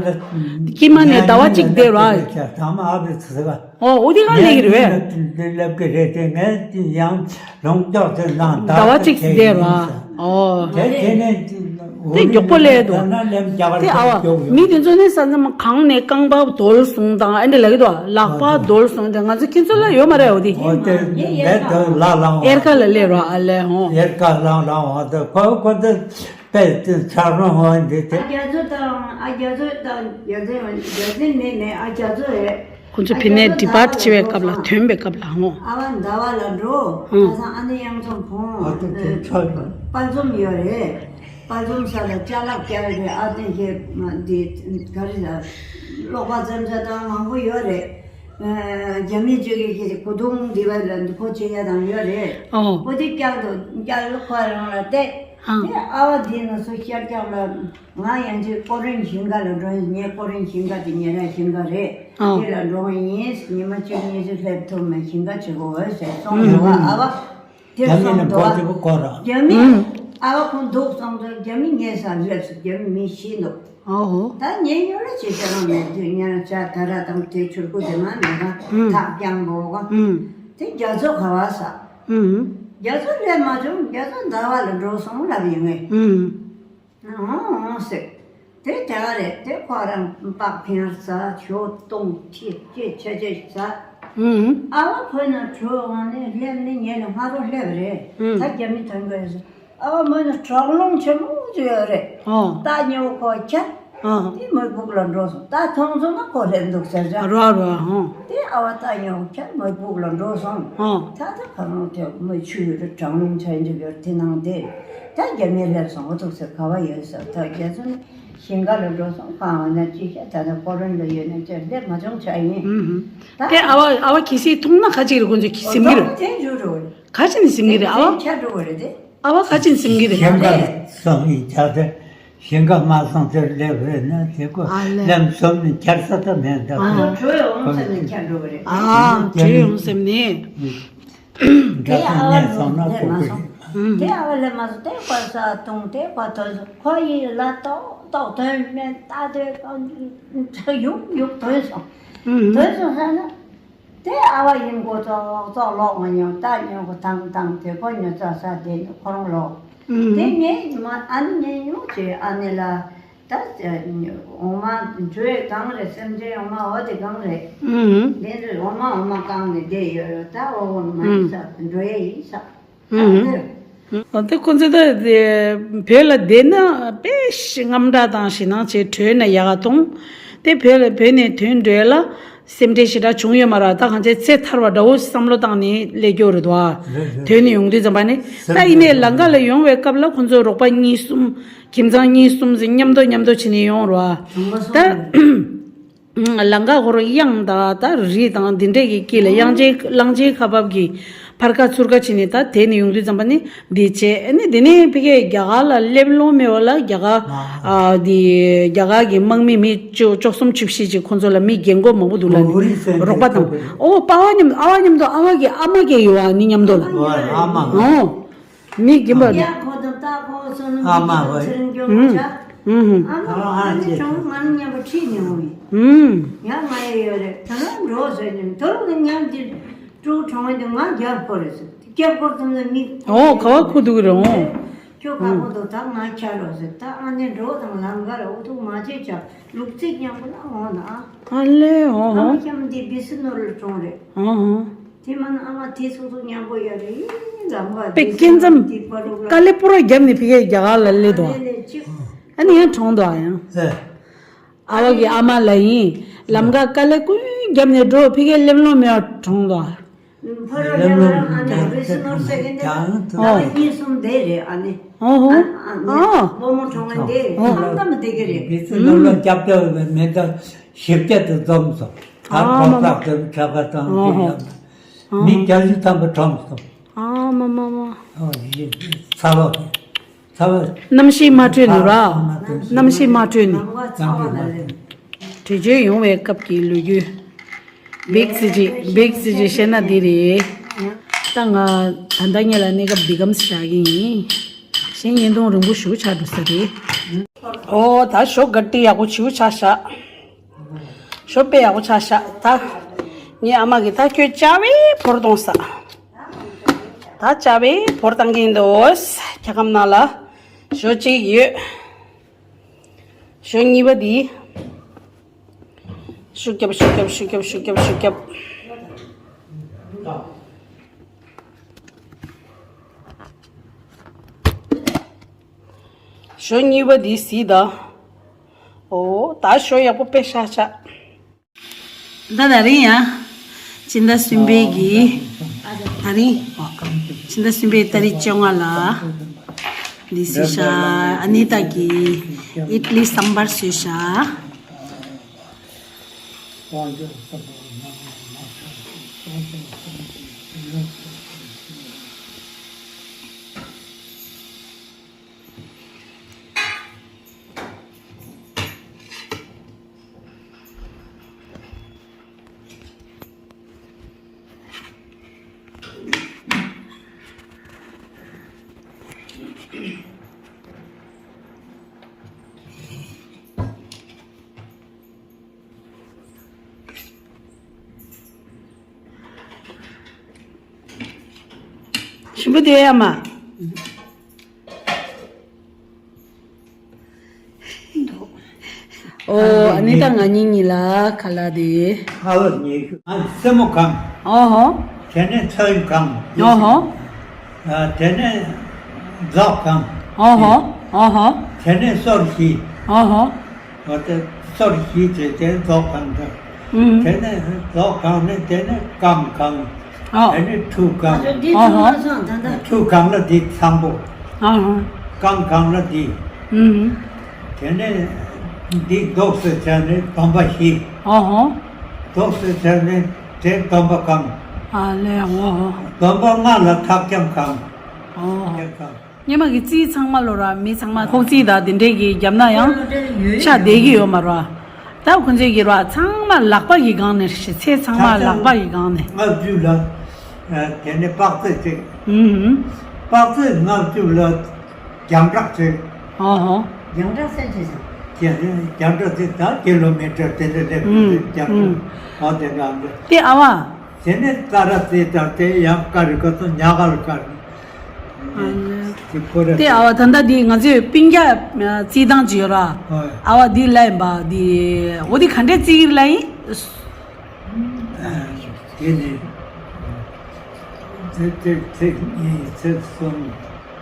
དཀྱིལ་མ་ནས་ཟླ་བ་གཅིག་བསྡད་ར། ད་མ་ཨ་བི་ཚི་ག་ཨོ་འོ་དེ་ག་ལས་ཀྱི་རེད་བས། ལབ་ཀྱི་རེད་དེ་ངས་ཡང་ལུང་ཀྱོག་དེ་ནང་ཟླ་བ་གཅིག་བསྡད་ར། ཨོ། དེ་དེ་ནས། དེ་མགྱོགས་པོ་ལས་འདུག་དེ་ཨ་བ་མི་དེ་ཚོ་ནི་ས་མཚམས་གང་ནས་རྐང་པ་རྡོལ་སོང་དང་ཨ་འདྲ་ལབ་ཀྱི་འདུག་ལག་པ་རྡོལ་སོང་དེ་ང་ཚོ་ཁྱེད་ཚོ་ལ་ཡོད་མ་རེད་འོ་དེ། ཨོ་དེ་ལས་དོ་ལ་ལ་ཨེར་ཀ་ལ་ལས་ར་ཨ་ལས་ཧོ། ཨེར་ཀ་ལ་ལ་ཨོ་དེ་ཁོ་ཁོ་དེ་དཔེ་དེ་ཚ་རོང་ཧོ་འདི་དེ། ཨ་རྒྱ་མཚོ་དང་ཨ་རྒྱ་མཚོ་དང་རྒྱ་མཚོ་རྒྱ་མཚོ་མེད་མེད་ཨ་རྒྱ་མཚོ་རེད། ཁོ་ཚོ་ཕི་ནས་ཌི་པཱར་ཊི་བྱེད་པའི་སྐབས་ལ་ཐོན་པའི་སྐབས་ལ་ཧོ། ཨ་བ་ཟླ་བ་ལ་འགྲོ། ཨང་། ཁ་སང་ཨ་ནེ་གཡང་ཚོམ་ཕོང་། ཨ་ཏི་ཏི་ཚ་གི། དཔལ་འཛོམས་ཡོད་རེད། དཔལ་འཛོམས་ས་ལ་ཅ་ལག་བསྐྱལ་རེད། ཨ་ཏི་ཞེ་འདི་ག་རེ་ཟ། གློག་པ་བཙེམ་ས་དང་མང་པོ་ཡོད་རེད། རྒྱ་མི་གཅིག་གིས་གོས་ཐུང་འདི་བ་ལ་འདི་ཁོ་ཆེ་ཡ་དང་ཡོད་རེད། ཨོ། ཁོ་དེ་བསྐྱལ་དུ་བསྐྱལ་ཁོ་རང་ལ་བལྟས། ཨང་། དེ་ཨ་བ་དེ་ན་སོ་ཤར་རྒྱག་ལ། ང་ཡང་ཅིག་ཀོ་རིན་ཞིང་ཁ་ལ་འགྲོ་ཡིན། ངའི་ཀོ་རིན་ཞིང་ཁ་དེ་ཉེ་ར་ཞིང་ཁ་རེད། ཨང་། དེ་ལ་འགྲོ་ཡིན། ཉི་མ་གཅིག་གཉིས་ཤིག་སླེབས་ཐུབ་མེད། ཞིང་ཁ་བྱེད་དགོས་འོས་ཟེར་སོང་། ཨུམ། རེད་བ། ཨ་བ་དེར་རྒྱ་མི་སོང་ནས་འགྲོ་བ། འབོ་དེ་བོ་སྐོར་ར། རྒྱ་མི། ཨུམ། ཨ་བ་ཁོང་འདུག་སོང་ཙང་རྒྱ་མི་ངའི་སར་སླེབས་སོང་། རྒྱ་མི་མི་ཤི་འདུག་ཨོ་ཧོ། ད་ངའི་ཡོད་ལ་ཅིག་ཁྱེད་རང་མེད་དུས་ཉ་ཆ་ད་ར་དང་དེ་ཆུར་ཁུ་དེ་མ་མེད་ན། ཨུམ། ཐག་རྐྱང་པོ་ག་ཨུམ། དེ་རྒྱ་མཚོ་ག་བ་ས། ཨུམ། རྒྱ་མཚོ་སླེབས་མ་བྱུང་། རྒྱ་མཚོ་ཟླ་བ་ལ་འགྲོ་སོང་ལབ་ཡིན་ངེས། ཨུམ། ཨོ་ཨོ་ཟེར། དེ་དེ་ག་རེད། དེ་ཁོ་རང་པགས་ཕིང་ཟ། ཞོ་གཏོང་ཁྱི་ཁྱི་ཆ་ཆ་ཟ། ཨུམ། ཨ་བ་ཁོ་ན་གྲོད་འོང་ནས་སླེབས་ནས་ཉལ་ལ་སྔ་རོ་སླེབས་རེད། ཨུམ། ད་རྒྱ་མི་ཐོན་དགོས་ཟེར། ཨ་བ་མོ་ནི་གྲང་རླུང་ཆེན་པོ་ཅིག་ཡོད་རེད། ཨོ། ད་ཉེ་བོ་ཁོ་ཁྱེར། ཨོ། དེ་མོའི་སྦུག་ལ་འགྲོ་སོང་། ད་མཐོང་སོང་ན་ཁོ་སླེབས་འདུག་ཟེར་ཅག་རོ་རོ། ཨོ། དེ་ཨ་བ་ད་ཉེ་བོ་ཁྱེར་མོའི་སྦུག་ལ་འགྲོ་སོང་། ཨོ། ད་ད་ཁ་རང་དེ་མོའི་ཆུ་ཡོད་རེད། གྲང་རླུང་ཆེན་ཅིག་ཡོད་དེ་ནང་དེ། ད་རྒྱ་མི་སླེབས་སོང་། འོ་འདུག་ཟེར། ག་བ་ཡོད་ཟེར། ད་རྒྱ་མཚོ་ནི་ཞིང་ཁ་ལ་འགྲོ་སོང་། གང་བ་ན་ཅི་ཤ་ད་ད་ཀོ་རོན་ལ་ཡོད་ན་ཅི་སླེབས་མ་བྱུང་ཆ་ཡིན། ཨུམ། ད་དེ་ཨ་བ་ཨ་བ་གི་སི་མཐོང་ན་ཁ་ཅིག་རེད། ཁོ་ཚོ་གི་སི་སིམ་གི་རེད། དེ་འཇུ་འགྲོ་རེད། ག་ཅི་ནས་སིམ་གི་རེད། ཨ་བ། ཁྱ་འགྲོ་བ་རེད་དེ། ཨ་བ་ག་ཅི་ནས་སིམ་གི་རེད། ཞིང་ཁ་སོང་ཡིན་ཆགས་ཏེ། ཞིང་ཁ་མ་སོང་དེར་སླེབས་རེད་ན། དེ་ཁོ་ཨ་ལེ། སླེབས་སོང་ནས་ཁྱར་ས་ད་མེད་ད། ཨ། ཁོ་བྲོས་འོང་ཟེར་ནས་ཁྱ་འགྲོ་བ་རེད། ཨ། བྲོས་འོང་ཟེར་ནས། འདྲ་ས་ནས་སོང་ན་ཁོ་ཁོ་རེད། ཨུམ། དེ་ཨ་བ་སླེབས་མ་སོང་། དེ་ཁོ་ས་བཏུང་། དེ་ཁོ་ཐོན་སོང་། ཁོ་ཡིན་ལ་ཏོག་ཏོག་ཐོན་མེད། ད་དེ་ཡུག་ཡུག་ཐོན་སོང་། ཨུམ། ཐོན་སོང་ས་ན། དེ་ཨ་བ་ཡིན་གོ་ཙོག་ཙོག་ལོག་མ་མྱོང་། ད་ཉོ་གོ་དང་དང་དེ་ཁོ་ཉོ་ཙ་ས་དེ་ཁོ་རང་ལོག་ཨུམ། དེ་ངས་མ་ཨ་ནེ་ངས་ཉོ་བྱས། ཨ་ནེ་ལ་ད་འོ་མ་འགྲོས་གང་རེད། སེམས་ཅན་འོ་མ་འོ་དེ་གང་རེད། ཨུམ། དེ་འདྲ་འོ་མ་འོ་མ་གང་ནས་བསྡད་ཡོད་རེད། ད་འོ་འོ་མ་ཡིན་ས་འགྲོ་ཡས་ཡིན་ས། ཨུམ། ཨ་དེ་ཁོ་ཚོ་ད་བོད་ལ་བསྡད་ན་དཔེ་ཞིག་དངངས་སྐྲག་དང་ཞེད་སྣང་བྱས། བྲོས་ན་ཡག་ག་མཐོང་། དེ་བོད་ལ་བོད་ནས་དོན་འགྲོ་ལ་སེམས་ཁྲལ་ཞེ་དྲག་བྱུང་ཡོད་མ་རེད། ད་གང་བྱས་ཚེ་ཐར་བ་འདྲ་བོ་བསམ་བློ་བཏང་ནས་སླེབས་ཀྱི་ཡོད་རེད་དོ། རེད་རེད། དོན་ནས་ཡོང་དུས་ཙམ་པ་ནི། ད་ཡིན་ནའི་ལམ་ཁ་ལ་ཡོང་བའི་སྐབས་ལ་ཁོ་ཚོ་རོགས་པ་གཉིས་གསུམ། ཁྱིམ་ཚང་གཉིས་གསུམ་ཟིག་མཉམ་དུ་མཉམ་དུ་བྱས་ནས་ཡོང་རོགས། ད་ལམ་ཁ་ཁོ་རང་གཡང་དང་ད་རི་དང་འདི་འདྲས་ཀྱི་དཀྱིལ་ལ་གཡང་ཆེན་གླང་ཆེན་ཁ་འབབ་ཀྱི་ཕར་ཁ་ཚུར་ཁ་བྱས་ནས། ད་དེ་ནས་ཡོང་དུས་ཙམ་པ་ནི་འདི་བྱས། ཨ་ནི་དེ་ནས་ཕ་གིའི་རྒྱ་གར་ལ་སླེབས་ལོང་མེད་པ་ལ། རྒྱ་གར་ཨ་འདི་རྒྱ་གར་གྱི་དམག་མི་མི་བཅུ་བཅུ་གསུམ་བཅུ་བཞི་ཅིག་ཁོ་ཚོ་ལ་མི་རྒན་གོག་མང་པོ་འདུག་ལ། ཨོ་རི་སེ་རོགས་པ་དང་། ཨོ་པ་ཕ་མཉམ། ཨ་ཕ་མཉམ་དུ། ཨ་ཕ་གི་ཨ་མ་གི་ཡོད་ཨ་ནི་མཉམ་དུ་ལ། ཨོ་ཨ་མ། ཨོ། མི་རྒན་པ། ཡ་ཁོ་དང་ད་ཁོ་སོང་ན། ཨ་མ་ཧོ། ཚེ་རིང་སྐྱོང་ཨུམ། བྱ། ཨུམ། ཨ་མ་ཨ་ནི་ཅེ་གྲོང་ང་ནི་མཉམ་པོ་ཁྲིད་ནས་འོང་ཡིན། ཨུམ། ཡ་ང་ཡི་ཡོད་རེད། ད་རང་འགྲོ་ཟེར་ནས། དོ་རུང་ནི་མཉམ་གྱི་ཀྲུའུ་གྲོང་ཡིན་དུས་ང་རྒྱབ་ཁོ་རེད་ཟེར། རྒྱབ་ཁོ་ཙམ་ལ་མི། ཨོ་ག་བ་ཁུ་འདུག་རེད། ཨོ། ཁྱོད་ཁ་ཁོ་འདུག་ད་ང་ཁྱར་རོགས་ཟེར། ད་ཨ་ནི་འགྲོ་དང་ལམ་ཁར་འུ་ཐུག་མ་བྱེད་ཅག་ལུག་རྫི་མཉམ་པོ་ལ་འོང་ན། ཨ་ལེ། ཨོ་ཨ་ཧོ། མ་ཁྱམ་འདི་བི་སི་ནོར་ལ་གྲོང་རེད། ཨོ་ཧོ། དེ་མ་ན་ཨ་མ་དེ་སོ་སོ་མཉམ་པོ་ཡོད་རེད། ཡིན་ལམ་པ་པེ་དེ་སྐད་མཚམས་སོ་སོ་དེ་པ་རོག་ལ། དཀའ་ལས་པོ་ར་བརྒྱབ་ནས་ཕ་གིའི་རྒྱ་གར་ལ་སླེབས་དོ། ཨ་ནི་ཡང་གྲོངས་དོ་ཨ་ཡང་། ཨ་བ་གི་ཨ་མ་ལ་ཡིན། ལམ་ཁ་དཀའ་ལས་ཀུན་བརྒྱབ་ནས་འགྲོ། ཕ་གི་སླེབས་ལོང་མེད་པ་གྲོངས་དོ། ཕ་རོ་ལེ་ལོ་ཨ་ནི་བི་སི་ནོར་ཟེར་གི་འདི་ཨོ། གཉིས་གསུམ་བསྡད་རེད། ཨ་ནི་ཨོ་ཧོ། ཨ་ནི་ཨོ། ལོ་མོ་གྲོང་བ་འདི་ཨོ། ཧང་ཏམ་བསྡད་གི་རེད། བི་སི་ནོར་ལ་སྐྱབས་བཅོལ་བའི་མི་འདི་ཞིབ་རྒྱ་དུ་འཛོམས་སོང་། ད་ཨ་གྲོང་མ་གྲགས་དེ་ཁྱབ་ཁ་དང་ཨོ་དེ་ཧོ། ཡང་ཨོ་མི་ཧོ། བརྒྱད་ཅུ་ཐམ་པ་གྲོངས་སོང་། ཨ་མ་མ་མ། ཨོ་ཡེ་ཚ་བ་ཚ་བ། གནམ་གཤིས་མ་འཕྲོད་ནི་ར། གནམ་གཤིས་མ་འཕྲོད་ནི། ནང་པ་ཚ་བ་ལ་ལེན། བྲོས་བྱོལ་ཡོང་བའི་སྐབས་ཀྱི་ལོ་རྒྱུས། བིག་སི་ཇི་བིག་སི་ཇི་བཤད་ན་འདི་རེད། ད་ང་ད་ལྟ་ངེད་ལ་གནས་སྐབས་འདི་གམ་བཞག་གི་ཡིན། གཞན་བརྙན་ཐུང་རིང་པོ་ཞིག་ཆགས་འགྲོ་ས་རེད། ཨོ་ད་ཞོ་ག་ཏི་ཡག་པོ་ཞིག་ཆགས་ཤག་ཞོ་དཔེ་ཡག་པོ་ཆགས་ཤག་ད་ངའི་ཨ་མ་གིས་ད་ཁྱོད་ཅ་བའི་ཕོར་གཏོང་ས། ད་ཅ་བའི་ཕོར་བཏང་གི་ཡིན་འདུག་འོ་ས་ཁྱ་ཁམ་ནང་ལ་ཞོ་གཅིག་ཡོད། ཞོ་གཉིས་པ་འདི། ཤུགས་རྒྱབ་ཤུགས་རྒྱབ་ཤུགས་རྒྱབ་ཤུགས་རྒྱབ་ཤུགས་རྒྱབ། ཞོ་གཉིས་པ་འདི་གཟིགས་དང་། ཨོ་ད་ཞོ་ཡག་པོ་དཔེ་ཤ་ཤ། ད་ད་རིང་ཡ། ཕྱི་ཟླ་གསུམ་པའི་གི། ད་རིང་། ཕྱི་ཟླ་གསུམ་པའི་ཏ་རིག་བཅོ་ལྔ་ལ། འདི་བཟོས་ཤག་ཨ་ནི་ད་གི་ཨིད་ལི་སམ་བར་བཟོས་ཤག་དེ་ཡ་མ། འདུག་ཨོ། ཨ་ནི་ད་ང་གཉིས་གཉིས་ལ་ཁ་ལག་དེ། ཨ་ལོ་ཉི་ཤུ། ཨ་སེན་མོ་གང་། ཨོ་ཧོ། དེ་ནས་ཚོན་གང་། ཨོ་ཧོ། ཨ་དེ་ནས་རྫོགས་གང་། ཨོ་ཧོ། ཨོ་ཧོ། དེ་ནས་སོར་བཞི། ཨོ་ཧོ། འོ་དེ་སོར་བཞི་བྱས་དེ་རྫོགས་གང་དང་། ཨུམ། དེ་ནས་རྫོགས་གང་ནས་དེ་ནས་སྐམ་གང་། ཨོ། དེ་ནས་འཁྲུ་གང་། ཨོ་ཧོ། འཁྲུ་གང་ལ་འདི་ཚངས་པོ། ཨོ་ཧོ། སྐམ་གང་ལ་འདི། ཨུམ། དེ་ནས་འདི་རྫོགས་སུ་བྱས་ནས་སྡོམ་པ་བཞི། ཨོ་ཧོ། རྫོགས་སུ་བྱས་ནས་དེ་སྡོམ་པ་གང་། ཨ་ལས། ཨོ་ཧོ། སྡོམ་པ་ལྔ་ལ་ཐག་ཅམ་གང་། ཨོ། ཐག་ཅམ་གང་། སྔོན་མ་གི་རྩིས་ཚང་མ་ལོ་ར་མི་ཚང་མ་ཁོག་རྩིས་དང་དེ་འདྲས་ཀྱི་བརྒྱབ་ན་ཡང་ཆ་བསྡད་ཀྱི་ཡོད་མ་རེད། ད་ཁོ་ཚོས་ཀྱི་ར་ཚང་མ་ལག་པ་ཡི་སྒང་ནས་ཤི་ཚེ་ཚང་མ་ལག་པ་ཡི་སྒང་ནས། ལྔ་བཅུ་ལ། ཨ་དེ་ནས་དཔག་ཚད་ཅིག་ཨུམ། དཔག་ཚད་ལྔ་བཅུ་ལ་རྒྱང་གྲགས་ཅིག་ཨོ་ཧོ། རྒྱང་གྲགས་ཟེར་ཅི་ཟེར། རྒྱང་གྲགས་ཅིག་ད་ཀི་ལོ་མི་ཊར་དེ་འདྲ་སླེབས་ཨུམ་ཡོད་རྒྱང་ཨུམ་གྲགས། ཨོ་དེ་འདྲ་འདྲ། དེ་ཨ་བ། དེ་ནས་ཏཱ་ར་རྩེ་དང་དེ་ཡང་ཀ་རི་ཀ་ཚོ་ཉག་ག་ལ་ཀ་རི། ཨ་ལེ། དེ་ཁོ་ར་དེ་ཨ་བ་ད་ལྟ་འདི་ང་ཚོས་སྤུན་ཀྱག་རྩིས་སྟངས་ཅིག་ཡོད་ར། ཨ་བ་འདི་ལ་ཡིན་པ་འདི་འོ་འདི་ག་འདྲས་རྩིས་ཀྱི་ལ་ཡིན། དེ་ནས་ཚེག་ཚེག་ཚེག་གཉིས་ཚེག་གསུམ་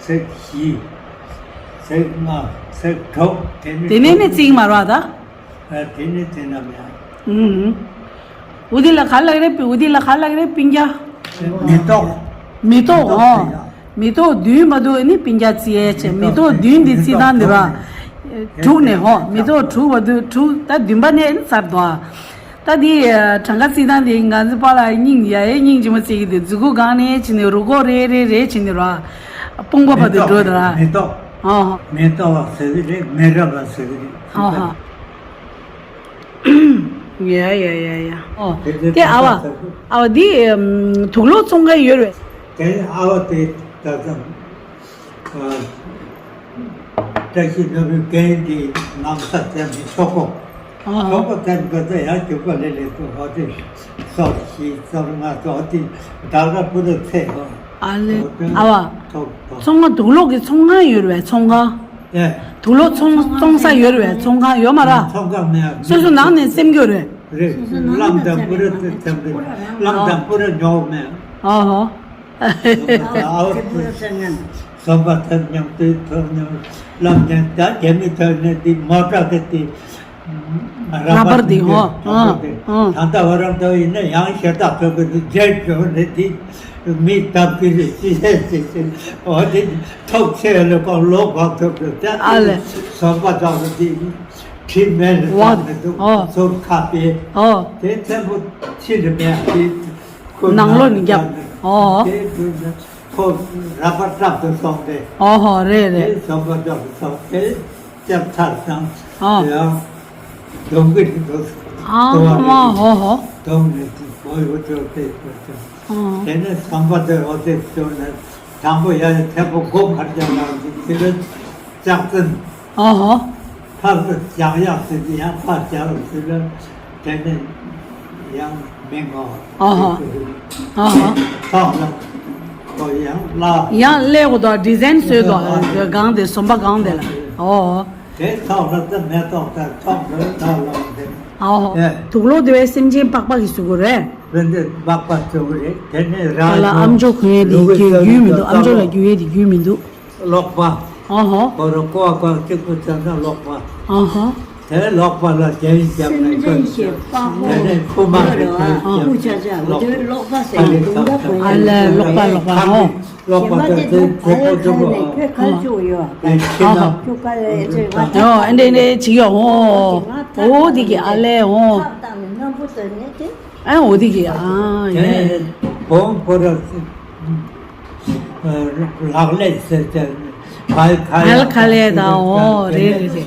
ཚེག་བཞི་ཚེག་ལྔ་ཚེག་དྲུག་དེ་ནས་དེ་ནས་ནས་རྩིས་མ་ར་ད། ཨ་དེ་ནས་དེ་ནམ་ཡང་། ཨུམ། འོ་དེ་ལ་ག་ལ་རེད་པི་འོ་དེ་ལ་ག་ལ་རེད་སྤུན་ཀྱག་མེ་ཏོག་མེ་ཏོག་མེ་ཏོག་ཨོ། ཡ། མེ་ཏོག་བདུན་མ་འདུག་ཨ་ནི་སྤུན་ཀྱག་རྩིས་ཡས་ཆེ་མེ་ཏོག་བདུན་འདི་རྩིས་སྟངས་འདི་ར། དྲུག་ནས་ཧོ་མེ་ཏོག་དྲུག་བ་འདུག་དྲུག་ད་བདུན་པ་ནས་ཨ་ནི་ཚར་འདུག་ཨ། ད་འདི་གྲངས་ཀ་རྩིས་སྟངས་འདི་ང་ཚོ་པ་ལ་སྙིང་ཡ་ཡ་སྙིང་རྗེ་མོ་རྩིས་ཀྱི་འདུག་མཛུ་གུ་སྒང་ནས་བྱས་ནས་རུ་སྒོ་རེ་རེ་རེ་བྱས་ནས་ར། དཔུང་པ་བར་དུ་འགྲོ་འདུག་ར། མེ་ཏོག་ཨོ་ཧོ། མེ་ཏོག་ལ་ཟེར་གི་རེད་མེ་རབ་ལ་ཟེར་གི་རེད། ཨོ་ཧོ། ཡ་ཡ་ཡ་ཡ། ཨོ། དེ་དེ་དེ་ཨ་བ། ཨ་བ་འདི་དུག་ལོག་ཚོང་ཁང་ཡོད་རེད། དེ་ཨ་བ་དེ་ད་ཙམ། བཀྲ་ཤིས་ནོར་བུའི་རྒན་དེ་ནང་ས་བཙན་པའི་ཆོག་གོ། ཨོ། ཆོག་གོ་བཙན་པ་དེ་ཡང་རྒྱུག་པ་ལས་ལས་དུ་ཧོ་དེ་སོར་བཞི་སོར་ལྔ་སོར་དེ་ད་ག་པུ་རུ་ཚེ་ཧོ། ཨ་ལེ། ཨ་བ། ཐོག་ཐོག་ཚོང་ཁང་དུག་ལོག་གི་ཚོང་ཁང་ཡོད་རེད་པས་ཚོང་ཁང་། ཨེ། དུག་ལོག་ཚོང་བཙོང་ས་ཡོད་རེད་པས་ཚོང་ཁང་ཡོད་མ་ར། ཚོང་ཁང་མེད། སོ་སོ་ནང་ནས་སེམས་རྒྱུ་རེད། རེད། བླམ་དང་པུ་ར་དེ་ཚེམ་རེད། བླམ་དང་པུ་ར་ཉོག་མེད། ཨོ་ཧོ། ཨ་ཨོ། ཚེམ་པུ་ར་ཚེ་ངན། བསམ་པ་ཐབས་ཉམས་དུས་ཐོབ་ཉམས་བླམ་ཉན་ད་རྒྱ་མི་ཐོབ་ནས་དེ་མོ་ཊ་གི་དེ། ར་པར་དེ་ཧོ། ཨ་ཨ། ད་ལྟ་བར་འདྲ་ཡིན་ན་ཡང་ཞེ་དྲག་ཐོབ་གི་འདུག་རྒྱལ་བྱུང་ནས་དེ་མི་སྟབས་ཀྱི་རེད་ཅི་ཟེར་ཅི་ཟེར་ཨོ་དེ་ཐོབ་ཆེ་ལ་ཀོ་ལོ་གོ་ཐོབ་གི་ད་ཨ་ལེ། བསམ་པ་ཐོབ་གི་དེ། དྲི་མེད་ལ་ཨོ། བཏང་མི་འདུག་ཨོ། ཟུར་ཁ་པས། ཨོ། དེ་ཚན་པོ་ཕྱི་ལ་མེད་དེ་ཁོ་ནང་ལོགས་ནས་བརྒྱབ། ཨོ། དེ་དུས་ན་ཁོ་ར་པ་བཀྲག་ཏུ་སོང་སྟེ། ཨོ་ཧོ་རེད་རེད། དེ་བཟོ་པ་བཀྲག་ཏུ་སོང་དེ་ལྕགས་ཐག་དང་ཨོ། ཡང་སྡོང་གི་འདུག་ཨ་ཏོ་བ་མ་ཧོ་ཧོ། སྡོང་ནས་དེ་བོ་ཡོ་ཅོ་དེ་བོ་ཅོ། ཨོ། དེ་ནས་བསམ་པ་དེ་འོ་དེ་བཅོ་ནས་དང་པོ་ཡ་ཡ་ཐེ་པོ་སྒོ་ཁར་རྒྱབ་ལ་འདུག་དེ་ལ་ལྕགས་ཚན། ཨོ་ཧོ། ཕར་དུ་བྱང་ཡག་ཟེར་གྱི་ཡང་ཕར་བྱང་ཟེར་ལ་དེ་ནས་ཡང་མི་ངོ་ཨོ་ཧོ། ཨོ་ཧོ། ཐོག་ལ་ཁོ་ཡང་ལ་ཡང་ཀླད་གོ་དོ་ཌི་ཟའིན་བཟོས་དོ་སྒང་དེ་ཟོམ་པ་སྒང་དེ་ལ་ཨོ་ཧོ། དེ་ཐོག་ལ་དེ་མེ་ཏོག་དང་ཐོག་ལ་ད་ལོང་དེ་ཨོ་ཧོ། དུག་ལོག་དེ་བས་སེམས་ཅན་པགས་པ་གི་གཟུགས་པོ་རེད། དེ་འདི་པགས་པ་གཟུགས་རེད་དེ་ནས་ར་ལ་ཨམ་ཅོག་གོན་ཡས་དེ་རྒྱུས་མི་འདུག་ཨམ་ཅོག་ལ་རྒྱུས་ཡས་དེ་རྒྱུས་མི་འདུག་ལོག་པ། ཨ་ཧོ། ཁོ་རང་ཀོ་བ་ཀོ་གཅིག་པུ་བྱས་ན་ལོག་པ། ཨ་ཧོ། དེ་ལོག་པ་ལ་རྒྱན་བརྒྱབ་ནས་སེམས་ཅན་གྱི་དཔའ་བོ་དེ་ནས་ཁུ་མ་གི་དེ་ཨ་ཧོ། རྒྱབ་ནས་ལོག་པ། ཨ་ལས་ལོག་པ་ལོག་པ་ཧོ། ལོག་པ་དེ་དེ་དེ་ཁོ་ཚོ་ཨ་ཧོ། ཨོ་ཨ་འདྲེ་འདྲེ་ཅིག་ཡོད་ཧོ། ཨོ་དེ་གི་ཨ་ལས་ཧོ། ཨ་ཨོ་དེ་གི་ཨ་ཡ། དེ་ནས་བོང་བུ་ར། ལག་ལས་ཟེར་ཏེ་བལ་ཁ་ལས་བལ་ཁ་ལས་དང་འོ་རེད་རེད་རེད།